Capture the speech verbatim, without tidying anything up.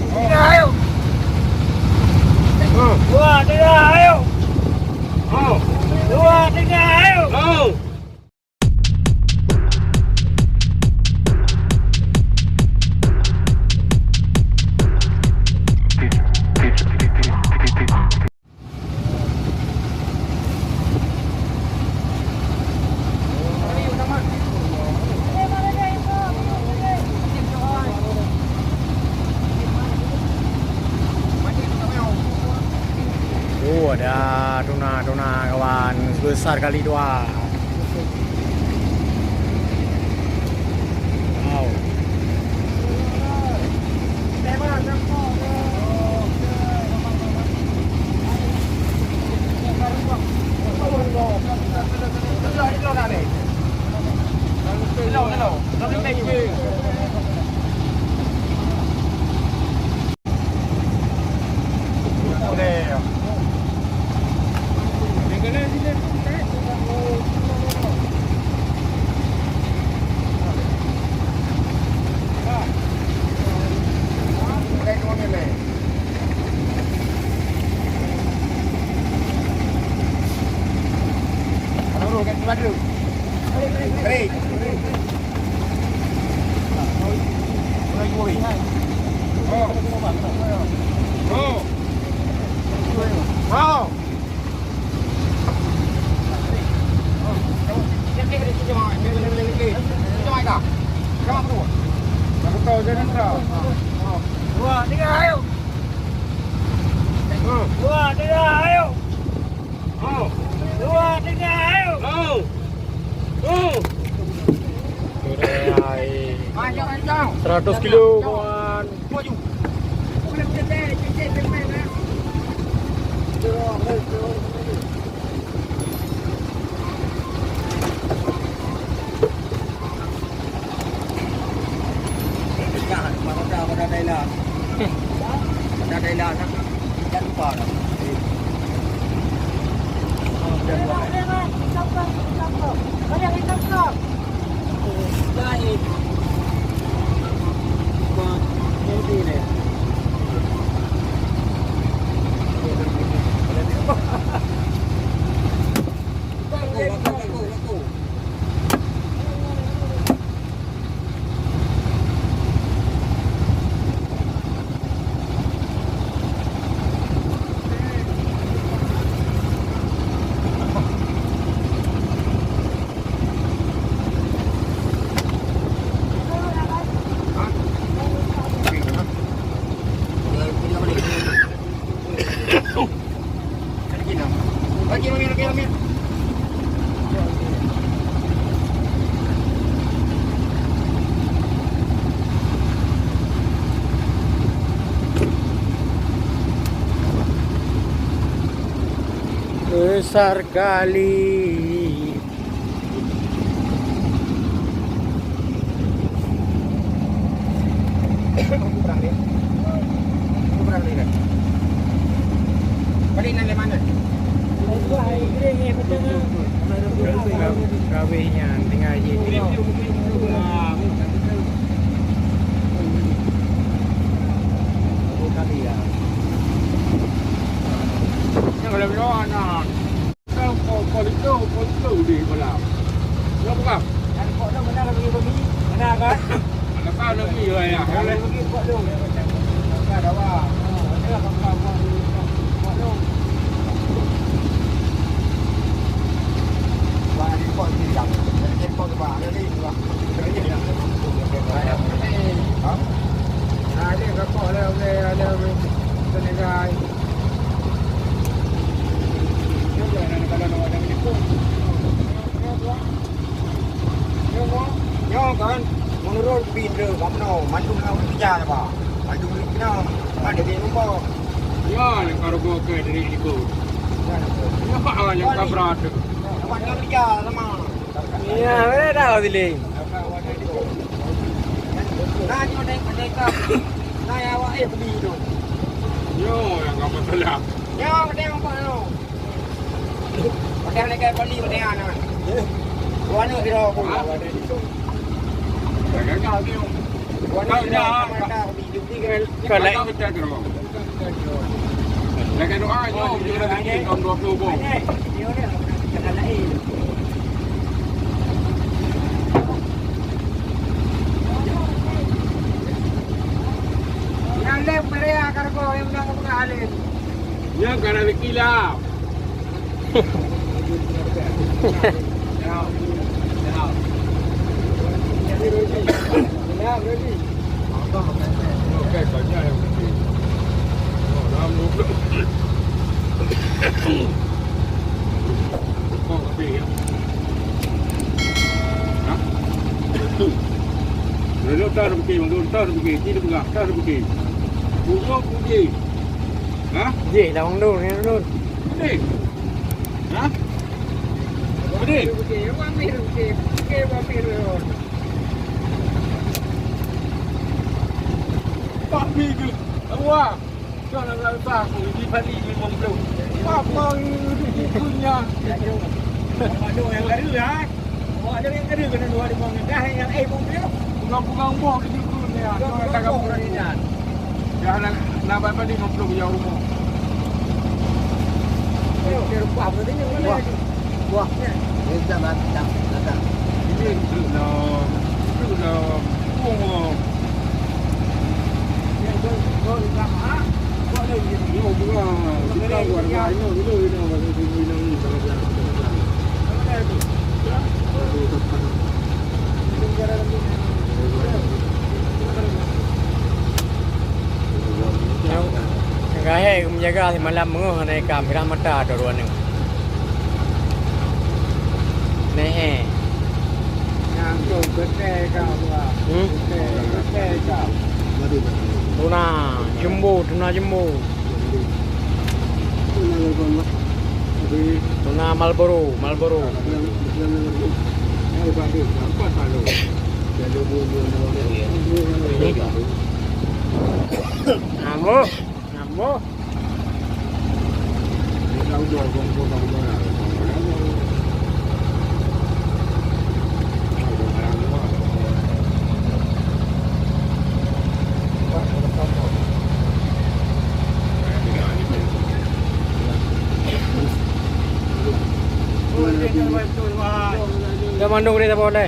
Tiga, ayo. Dua, tiga, ayo. Dua, tiga, ayo. Oh, ada tuna, tuna kawan, besar kali dua. Wow. Dua, tiga, ayo. Dua, tiga, ayo. Dua, tiga, ayo. Seratus kilo, kawan. Dah, dah, dah, dah, dah, dah. Dah, dah, dah, dah. Jangan lupa dah. Jangan lupa. Besar kali. Kaweh nyan tinggai jih. Nyang lom nyoe anak. Kau, kau, kau itu, kau itu di bola. Kau bukan? Dan kok dah benar lagi bagi? Benar kan? Lepas lagi, ya, ya. Lagi kok dong. Ada apa? Ada apa? Kok dong. Wah, di kok di yang. Di kok di bawah. Ada di bawah. Ada apa? Ha? Ada apa? Ada apa? Ada apa? Senegal. Nyoe kan, menurut Pindra, kamoe mandum na ureueng keurija, Pak. Mandum ureueng kena, kan, dia punya nombor. Ya, yang karu gua ke dari ibu. Ya, Pak, yang kabra tu. Dapat ureueng keurija sama. Ya, mana tahu sini. Nah, ni ada, ada ikan. Nah, ya, awak, eh, beli tu. Yo, yang kamu telah. Ya, ada yang apa, no? Pakai mereka beli, pakai anak. Dua anak dia, apa? Gagal dia. Dua anak dia, apa? Kalau lagèe doa nyoe, jeuet lagèe tahun dua puluh boh. Nyang lem meuria kargo, nyang menang kepeugah alim. Nyang ka na leuki lah. Lalu tak ada bukit, mandum tak ada bukit, tidak pegang, tak ada bukit. Ujung bukit. Ha? Jih lah, Bang Dun, ni Dun. Bukit. Ha? Bukit. Pak Bigel. Wah. Kau nak rasa aku, di Bali limong puluh. Apa ni dunia? Awak dong yang garu, ha? Awak dong yang garu kena dua limong. Dah yang eh, limong puluh. Pegang-pegang boh di situ ni, ha. Pegang-pegang boh ni, ha. Dah nak, nak balik limong puluh jauh rumah. Dia rupa apa tadi? Wah. Wah. Ini dah mati dah. Dah, dah. Ini duduk dalam, duduk dalam. Oh. Nyang, nyang ka hai geumeunjaga simalam beungoh hana ikam, pirah mata droeneuh. Neh, eh. Nyang tu geude ka, Abah. Hmm? Geude, geude ka. Tuna jumbo, tuna jumbo. Tuna Marlboro, Marlboro. Namo, namo. Dah mandum dia tak boleh.